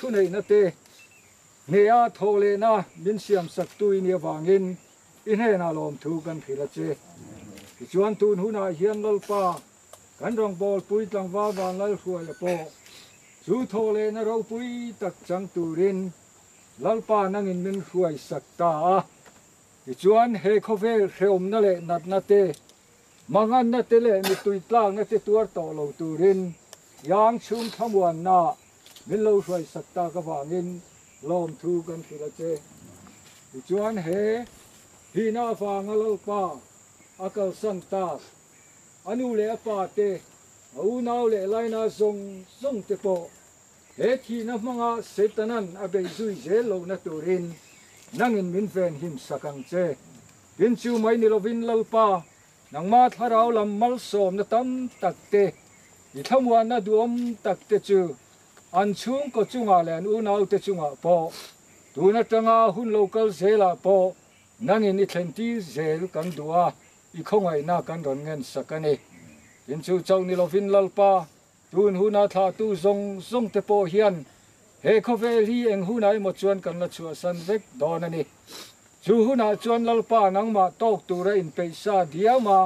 thuneihna te hneha thawh lehna min siamsaktu i nih avangin i hnenah lawmthu kan hrilh a che. Tichuan tun hunah hian Lalpa kan rawngbawlpui tlangval Vanlalhruaia pawh chu thawh lehna ropui tak chang turin Lalpa nangin min hruaisak ta a. Tichuan he khawvel hrehawmna leh natna te, manganna te leh mittui tlakna te tuar tawh lo turin Yang chhung thlamuanna min lo hruaisak tak avangin lawmthu kan hrilh a che. Tichuan he thihna avanga Lalpa a kalsan tak a nu leh a pa te, a unau leh laina zawng zawng te pawh he thihna hmanga Setanan a beih zui zel lohna turin nangin min venhim sak ang che. Tin chu mai ni lovin Lalpa Nangmah thlarau lam malsawmna tam tak te, i thlamuanna duhawm tak te chu an chhungkaw chungah leh an unaute chungah pawh, tun atanga hun lo kal zelah pawh nangin i thlentir zel kan duh a, i khawngaihna kan rawn ngensak a ni. Tin chu chauh ni lovin Lalpa, tun huna thlahtu zawng zawng te pawh hian He khawvel hi eng hunah emaw chuan kan la chhuahsan vek dawn a ni. Chu hunah chuan Lalpa nangmah tawk tura inpeihsa diam a,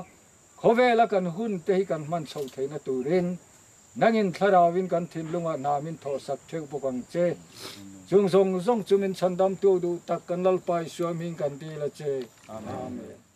khawvela kan hun te hi kan hman chhoh theihna turin nangin thlarauin kan thinlungah hna min thawhsak theuh bawk ang che. Chung zawng zawng chu min chhandamtu duh tak kan Lalpa Isua hming kan dil a che. Amen.